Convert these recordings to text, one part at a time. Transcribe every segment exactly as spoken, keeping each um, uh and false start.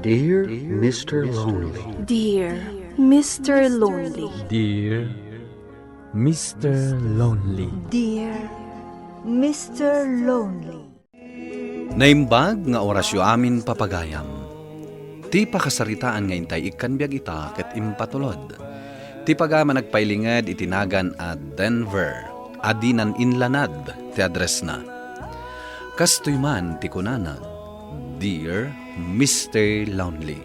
Dear Mister Lonely. Dear Mister Lonely. Dear Mister Lonely. Dear Mister Lonely. Naimbag nga orasyo amin, papagayam. Ti pakasaritaan nga intay ikkan biag ita ket impatulod. Ti pagayam a nagpailinged iti nagan a Denver, a dinan inlanad ti addressna. Kastoy man ti kunana, Dear Mister Lonely.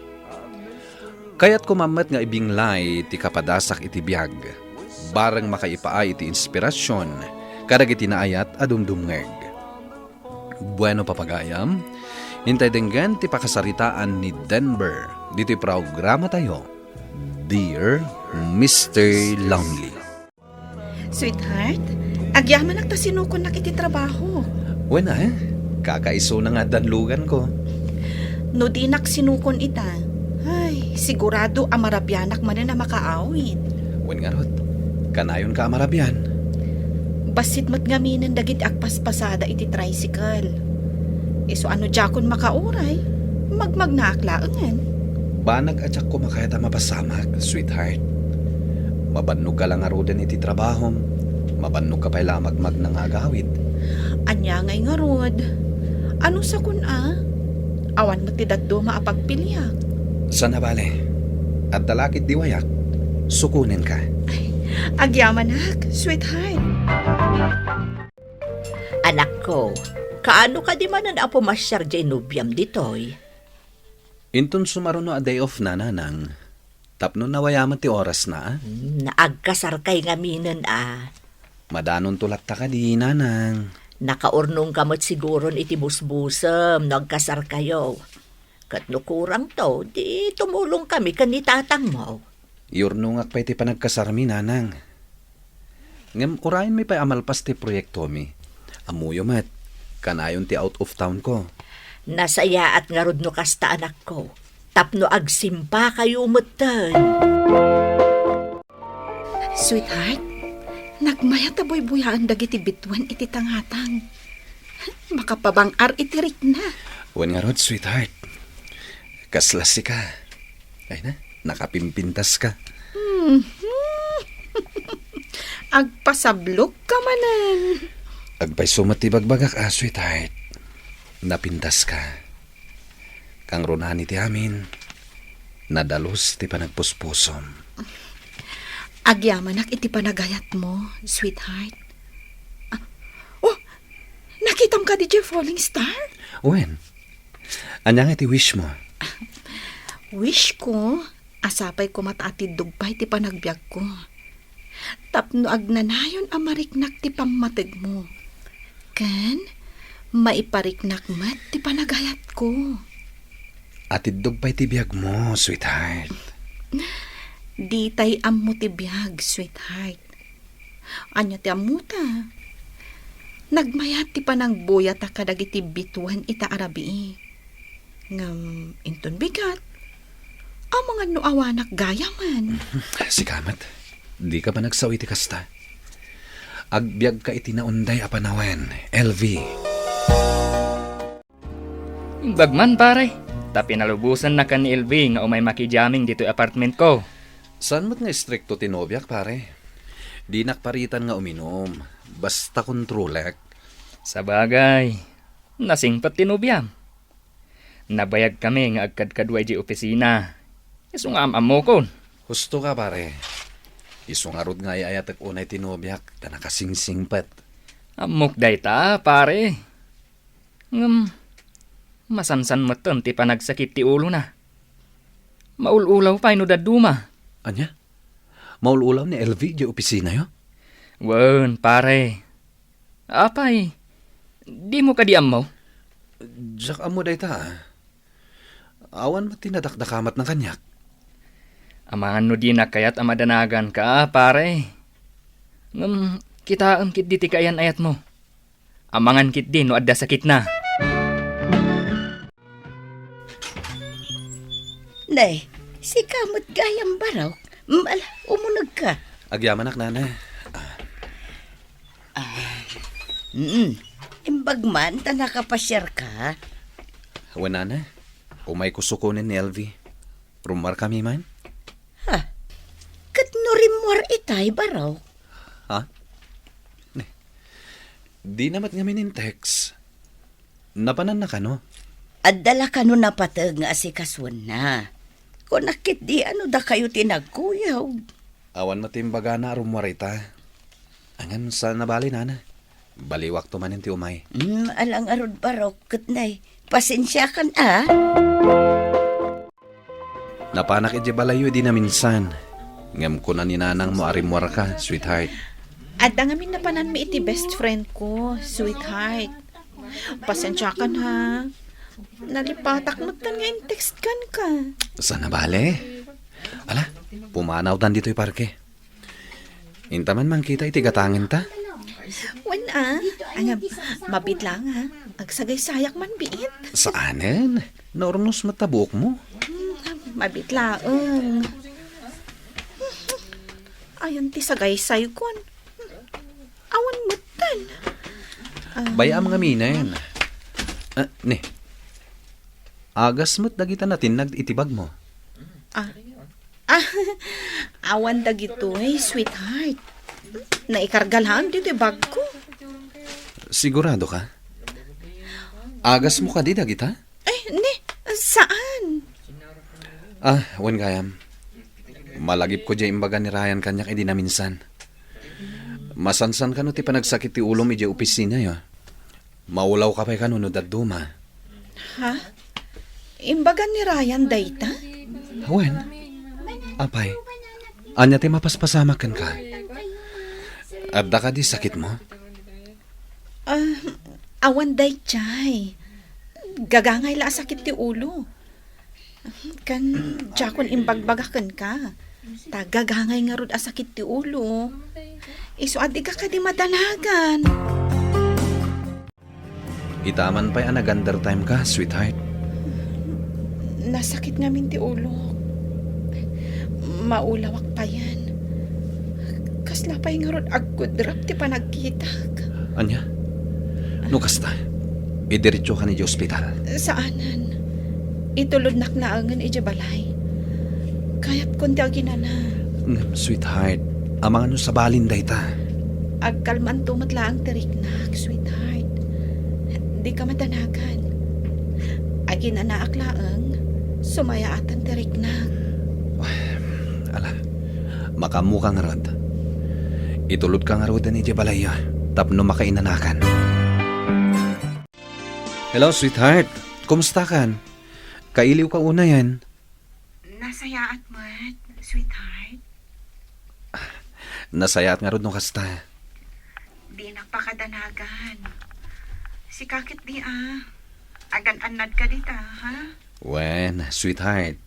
Kayatko man met nga ibinglay ti kapadasak iti biag, bareng makaipaay iti inspirasyon kadagiti naayat a dumdumngeg. Bueno, papagayam, intay denggen ti pakasaritaan ni Denver ditoy programatayo, Dear Mister Lonely. Sweetheart, agyamanak ta sinukonnak iti trabaho. Wen, eh? Kakaisuna nga danluganko. No dinak sinukon ita, ay, sigurado a marabianak manen a makaawid. Wen ngarud, kanayonka a marabian. Bassit met ngaminen dagiti agpaspasada iti tricycle. Isu a no diakon makauray, magmagnaak laengen. Banag a diak koma kayat a mapasamak, sweetheart. Mabannogka la ngaruden iti trabahom, mabannogka pay la a magmagna nga agawid. Ania ngay ngarud? Ano sakon a? Awan met ti dadduma a pagpiliak. Saan a bale. Adda la ketdi wayak. Sukonenka. Ay, agyamanak, sweetheart. Anakko, kaano kadi manen a pumasiar diay nobiam ditoy? Inton sumaruno a day off na, nanang, tapno nawayaman ti orasna, a? Hmm, agkasarkay ngaminen, a. Madanonto latta kadi, nanang. Nakaurnongka met siguron iti busbusem no agkasarkayo. Ket no kurangto, di tumulongkami ken ni tatangmo. Iurnongak pay ti panagkasarmi, nanang. Ngem urayenmi pay a malpas ti proyektomi. Ammoyo met, kanayon ti out of town ko. Nasayaat ngarud no kasta, anakko, tapno agsimpakayo metten. Sweetheart, nagmayat a buybuyaen dagiti bituen iti tangatang. Makapabang-ar iti rikna. Wen ngarud, sweetheart. Kasla sika. Ay na, nakapimpintaska. Mhm. Agpasablokka manen. Agpayso met ti bagbagak a, sweetheart. Napintaska. Kangrunaan iti amin, nadalus ti panagpuspusom. Agyamanak iti panagayatmo, sweetheart. Ah, oh, nakitam kadi diay falling star? Wen, ania nga ti wishmo? Wishko a sapay koma ta atiddog pay ti panagbiagko. Tapno agnanayon a mariknak ti pammategmo. Ken maipariknak met ti panagayatko. Atiddog pay ti biagmo, sweetheart. Ditay ammo ti biag, sweetheart. Ania ti ammota? Nagmayat ti panangbuyatak kadagiti bituen ita a rabii. Ngem inton bigat, amangan no awanak gayamen. Sika met, dika panagsao iti kasta. Agbiagka iti naunday a panawen, L V. Imbag man, pare, ta pinalubosannak ken ni L V nga umay makijamming ditoy apartment ko. Saan met nga istrikto ti nobiak, pare? Dinak paritan nga uminum, basta kontrolek. Sabagay, nasingpet ti nobiam. Nabayagkami nga agkadkadua idiay opisina. Isu nga am-ammokon. Husto ka, pare. Isu ngarud nga ay-ayatek unay ti nobiak ta nakasingsingpet. Ammok dayta, pare. Ngem, masansan metten ti panagsakit ti ulona. Maul-ulaw pay no dadduma. Ania? Maul-ulaw ni L V idiay opisinayo? Wen, pare. Apay, dimo kadi ammo? Diak ammo dayta, a. Awan met ti nadakdakamatna kaniak. Amangan no dinak kayat a madanaganka, pare. Ngem, kitaem ketdi ti kaayan-ayatmo. Amangan ketdi no adda sakitna. Ne, sika met gayam, Barok. Mm, ala, umunegka. Agyamanak, nana. Ah, mm. Imbag man ta nakapasiarka. Wen, nana. Umayko sukonen ni Elvie. Rummuarkami man? Ha? Ket no rimmuar itay, Barok? Ha? Ne. Dina met ngamin in-text. Napananna kano? Adda la kano napateg nga asikasuenna. Kunak ketdi a no dakayo ti nagkuyog. Awan met ti imbagana a rummuar ita. Ngem saan a bale, nana. Baliwakto manen ti umay. Hmm, ala ngarud, Barok, ket nay, pasensiakan a. Napanak idiay balayyo idi naminsan. Ngem kuna ni nanangmo a rimmuarka, sweetheart. Adda ngamin napananmi iti best friend ko, sweetheart. Pasensiakan ha. Nalipatak metten nga in-text kenka. Saan a bale? Ala, pumanawtan ditoy parke. Inta man mangkita iti gatangenta? Wen a, ngem, mabiit laeng a. Agsagaysayak man biit. Saanen? Naurnos met ta buokmo. Hmm, mabiit laeng. Ayan ti sagaysay kon. Awan metten. Ah. Bay-am ngaminen. Ah, ne. Agas met dagita natinnag iti bagmo. Ah. Ah, awan dagitoy, sweetheart. Naikarga laeng ditoy bagko. Sigurado ka? Agasmo kadi dagita? Eh, ni, saan? Ah, wen gayam. Malagipko diay imbaga ni Ryan kaniak idi naminsan. Masansan kano ti panagsakit ti ulom idiay opisinayo? Maulawka pay kano no dadduma? Ha? Imbaga ni Ryan dayta? Wen. Apay, ania ti mapaspasamak kenka? Adda kadi sakitmo? Ah, awan daydiay. Gagangay la a sakit ti ulo. Ken diakon imbagbaga kenka. Ta gagangay ngarud a sakit ti ulo. Isu a dika kadi madanagan. Ita man pay a nag-undertime ka, sweetheart. Nasakit ngamin ti ulok. Maulawak payen. Kasla pay ngarud aggudrap ti panagkitak. Ania? No kasta, idiretso ka idiay ospital. Saanen. Itulodnak laengen idiay balay. Kayatkon ti aginana. Ngem, sweetheart, amangan no sabalin dayta. Agkalmanto met laeng ti riknak, sweetheart. Dika madanagan. Aginanaak laeng, sumayaatan ti riknak. Ala, makaammoka ngarud. Itulodka ngaruden idiay balayyo tapno makainanakan. Hello, sweetheart. Kumustakan? Kailiwka unayen? Nasayaat met, sweetheart. Nasayaat ngarud no kasta. Dinak pakadanagan. Sika ketdi a. Agan-annadka dita, ha? Wen, sweetheart.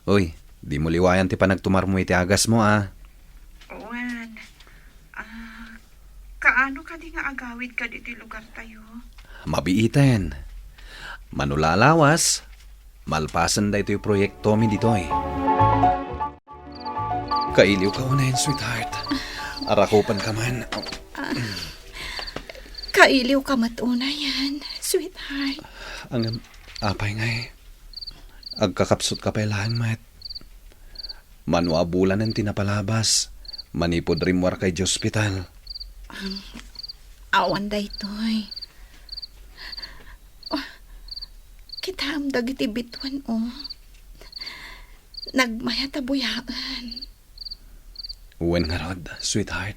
Uy, dimo liwayan ti panagtumarmo iti agasmo, a. Wen. Ah, kaano kadi nga agawid kaditi lugartayo? Mabiiten. Mano la a lawas, malpasen daytoy proyektomi ditoy. Kailiwka unayen, sweetheart. Arakupenka man. Ah, kailiwka met unayen, sweetheart. Ngem, apay ngay? Agkakapsutka pay laeng met. Mano a bulanen ti napalabas, manipud rimmuarka idiay ospital. Awan daytoy. Oh, kitaem dagiti bituen, oh. Nagmayat a buyaen. Wen ngarud, sweetheart.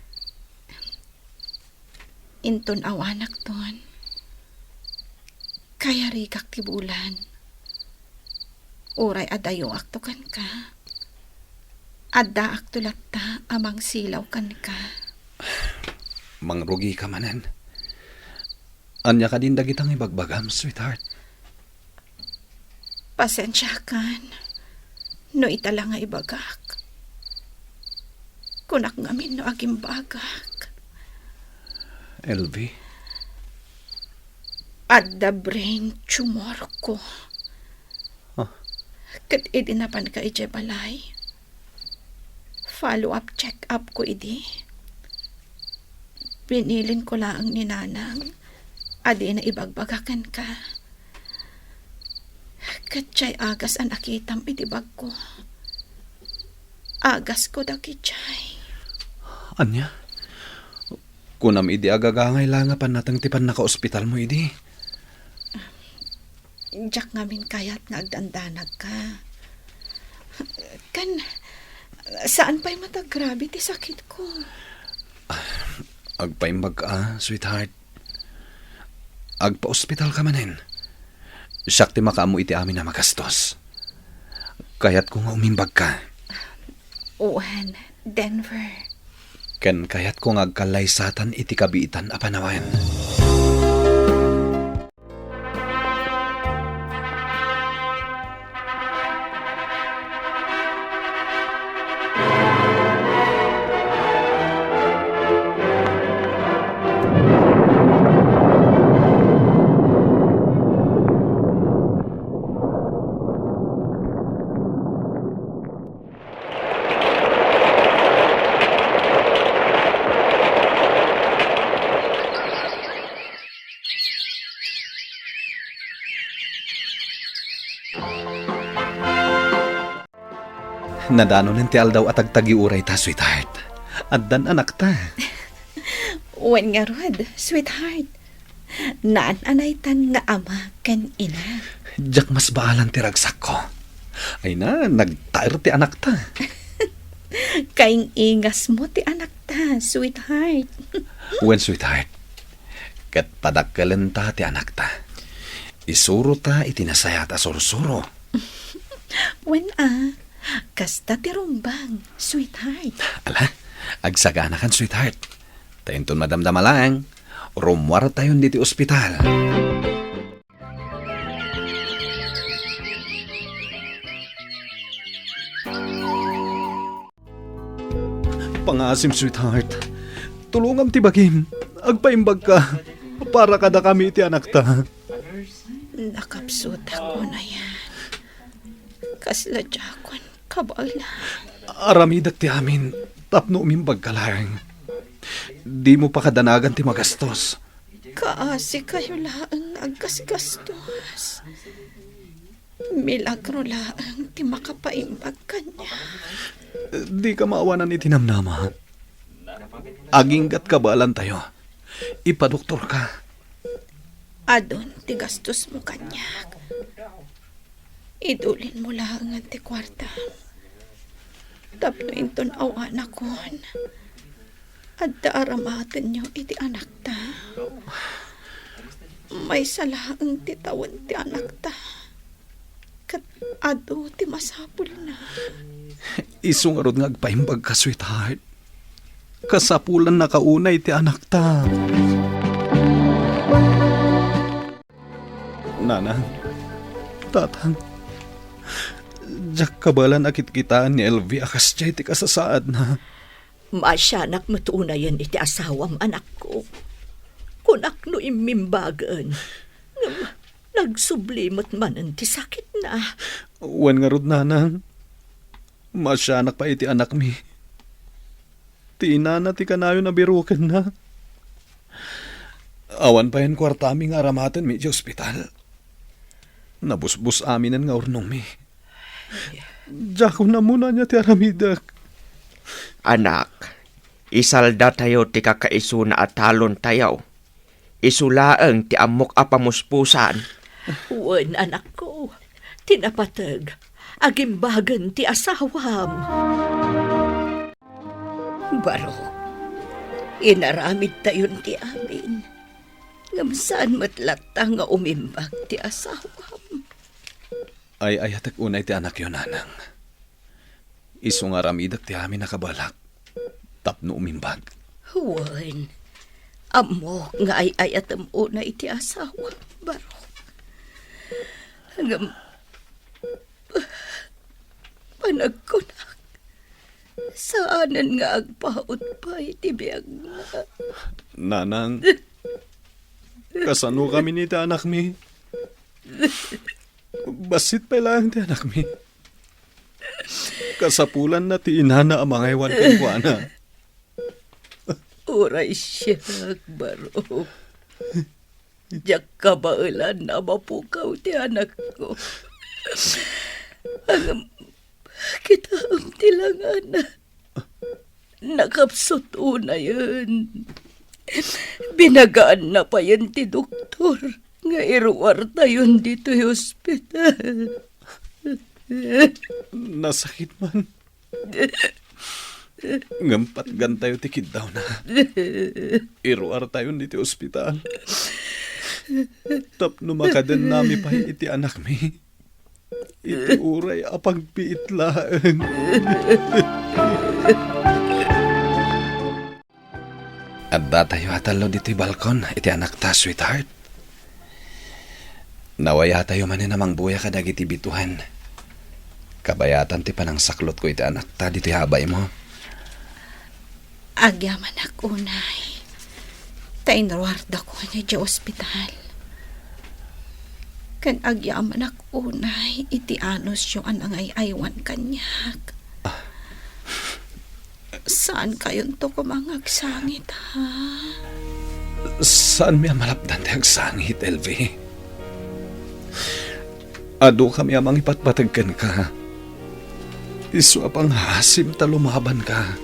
Inton awanakton, kayarigak ti bulan. Uray adayoakto kenka, addaakto latta a mangsilaw kenka. Mangrugika manen. Ania kadin dagita nga ibagbagam, sweetheart? Pasensiakan no ita la nga ibagak. Kunak ngamin no agimbagak. Elvie? Adda brain tumor ko. Ah. Ket idi napanka idiay balay, follow-up check-up ko idi. Binilin ko laeng ni Nanang a dina ibagbaga kenka. Ket diay agas a nakitam iti bagko. Agasko dagiti. Ania? Kunam idi agagangay la nga pannateng ti pannakaospitalmo idi? Diak ngamin kayat nga agdandanagka. Ken, saan pay met agrabe ti sakitko. Agpaimbagka, sweetheart. Agpaospitalka manen. Siak ti makaammo iti amin a magastos. Kayatko nga umimbagka. Wen, Denver. Ken kayatko nga agkallaysatan iti kabiitan a panawen. Nadanonen ti aldaw a tagtagiurayta, sweetheart. Addan anakta. Wen ngarud, sweetheart. Naan-anaytan nga ama ken ina. Diak masbaalan ti ragsakko. Ay na, nagtaer ti anakta. Kaing-ingasmo ti anakta, sweetheart. Wen, sweetheart. Ket padakkelenta ti anakta. Isurota iti nasayaat a sursuro. Wen a, kasta ti rumbang, sweetheart. Ala, agsaganakan, sweetheart. Ta inton madamdama laeng, rummuartayon ditoy ospital. Pangaasim, sweetheart. Tulongam ti bagim. Agpaimbagka. Para kadakami iti anakta. Nakapsutak unayan. Kasla diakon kabaelan. Aramidek ti amin tapno umimbagka laeng. Dimo pakadanagan ti magastos. Kaasi kayo laeng nga aggasgastos. Milagro laeng ti makapaimbag kaniak. Dika maawanan iti namnama. Aginggat kabaelantayo. Ipadoktorka. Adun ti gastosmo kaniak. Idulinmo laengen ti kuartam. Tapno inton awanakon, adda aramatenyo iti anakta. Maysa laeng ti tawen ti anakta. Ket adu ti masapulna. Isu ngarud nga agpaimbagka, sweetheart. Kasapulannaka unay ti anakta. Nanang, tatang, diak kabaelan a kitkitaan ni Elvie a kasdiay ti kasasaadna. Maasianak met unayen iti asawam, anakko. Kunak no immimbagen, ngem nagsubli met manen ti sakitna. Wen ngarud, nanang, maasianak pay iti anakmi. Ti inana ti kanayon a birukenna. Awan payen kuartami nga aramatenmi iti ospital. Nabusbos aminen nga urnongmi. Diakon ammo no ania ti aramidek. Anak, isaldatayo ti kakaisuna a talontayo. Isu laeng ti ammok a pamuspusan. Wen, anakko, ti napateg, agimbagen ti asawam. Barok, inaramidtayon ti amin, ngem saan met latta nga umimbag ti asawam. Ay-ayatek unay ti anakyo, nanang. Isu nga aramidek ti amin a kabaelak tapno umimbag. Wen, ammok nga ay-ayatem unay ti asawa, Barok. Ngem, panagkunak, saanen nga agpaut pay ti biagna. Nanang, kasano kami ni ti anakmi? Bassit pay laeng ti anakmi. Kasapulanna ti inana a mangaywan kenkuana. Uray siak, Barok. Diak kabaelan a mapukaw ti anakko. Ngem kitaem ti langana. Nakapsut unayen. Binagaanna payen ti doktor nga iruartayon ditoy ospital. Nasakit man. Ngem patgantayo ti kiddawna. Iruartayon ditoy ospital. Tapno makadennami pay iti anakmi. Iti uray a pagbiit laeng. Addatayo a tallo ditoy balkon iti anakta, sweetheart. Nawayatayo manen a mangbuya kadagiti bituen. Kabayatan ti panangsaklotko iti anakta ditoy abaymo. Agyamanak unay ta inruardakon idiay ospital. Ken agyamanak unay iti anusyo a nangay-aywan kaniak. Ah. Saankayonto koma nga agsangit, ha? Saanmi a malapdan ti agsangit, Elvie. Adu kami a mangipatpateg kenka. Isu a pangasim ta lumabanka.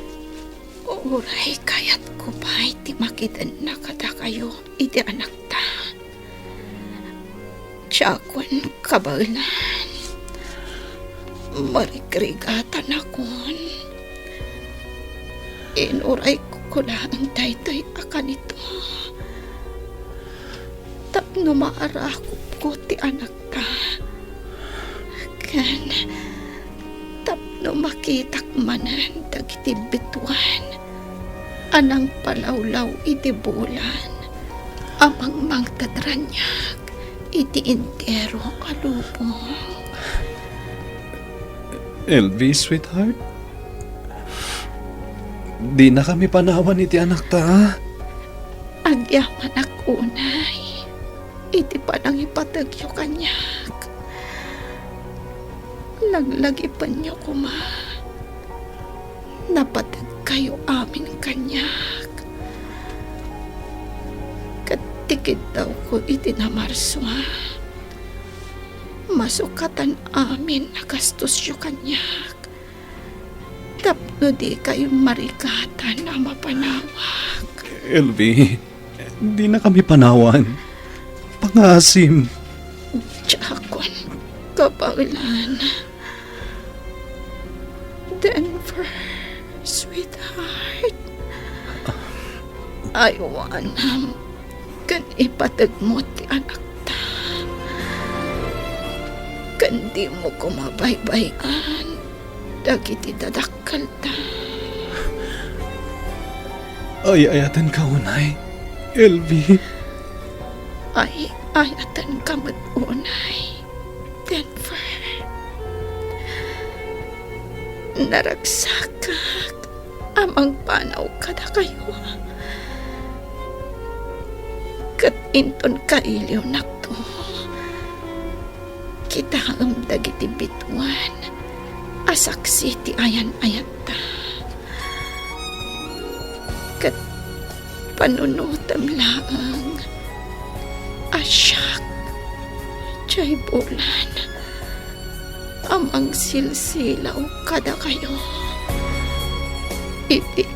Uray kayatko pay ti makidenna kadakayo iti anakta. Diakon kabaelan. Marigrigatanakon. Inurayko laeng daytoy a kanito tapno maarakupko ti anakta. Ken tapno makitak manen dagiti bituen a nangpalawlaw iti bulan a mangmangted raniak iti entero a lubong. Elvie, sweetheart, dinakami panawan iti anakta, a? Agyamanak unay iti panangipategyo kaniak. Laglagipenyo koma. Napategkayo amin kaniak. Ket ti kiddawko iti namarsua, masukatan amin a gastosyo kaniak. Tapno dikayo marigatan a mapanawak. Elvie, dinakami panawan. Pangasim. Diakon kabaelan. Denver, sweetheart. Aywanam ken ipategmo ti anakta. Ken dimo koma baybay-an dagiti dadakkelda. Ay-ayatenka unay, Elvie. Ay-ayatenka met unay, Denver. Naragsakak a mangpanaw kadakayo. Ket inton kailiwnakto, kitaem dagiti bituen a saksi ti ayan-ayatta. Ket panunotem laeng a siak diay bulan a mangsilsilaw kadakayo iti,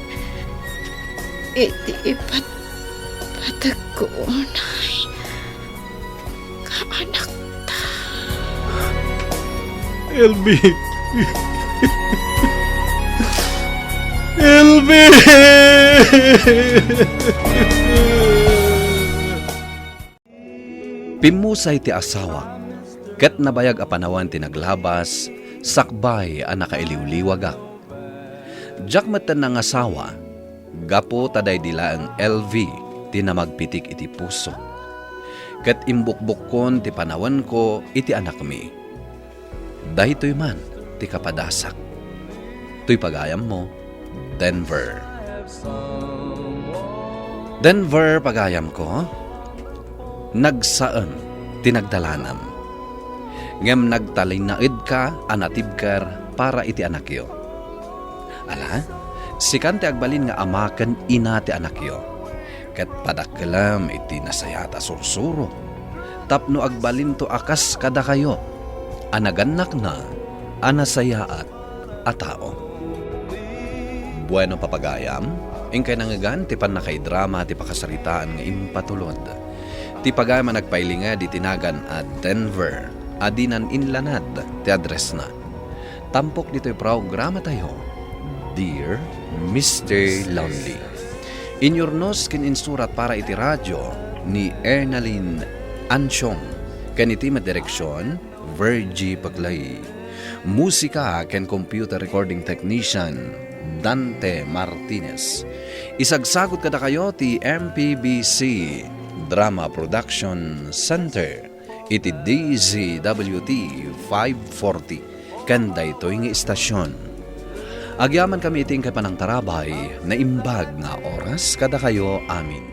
iti ipatpategko unay nga anakta. Elvie! Elvie! Pimmusay ti asawak, ket nabayag a panawen ti naglabas, sakbay a nakailiwliwagak. Diak metten nangasawa, gapu ta daydi laeng Elvie ti namagpitik iti pusok. Ket imbukbukkon ti panawenko iti anakmi. Daytoy man ti kapadasak. Toy pagayammo, Denver. Denver, pagayamko, nagsaem ti nagdalanam. Ngem nagtalinaedka a natibker para iti anakyo. Ala, sikan ti agbalin nga ama ken ina ti anakyo, ket padakkelem iti nasayaat a sursuro, tapno agbalinto a kas kadakayo. a nagannakna a nasayaat a tao. Bueno, papagayam, inkay nangngegan ti pannakaidrama ti pakasaritaan nga impatulod. Ti pagayam a nagpailinged iti nagan a Denver, a dinan inlanad ti addressna. Tampok ditoy programatayo, Dear Mister Lonely. Inyurnos ken insurat para iti radio ni Ernalyn Ansiong, ken iti met direksion, Virgie Paclay. Musika ken computer recording technician, Dante Martinez. Isagsagut kadakayo ti M P B C Drama Production Center iti D Z W T five forty ken daytoy nga istasion. Agyamankami iti inkay panangtarabay, naimbag nga oras kadakayo amin.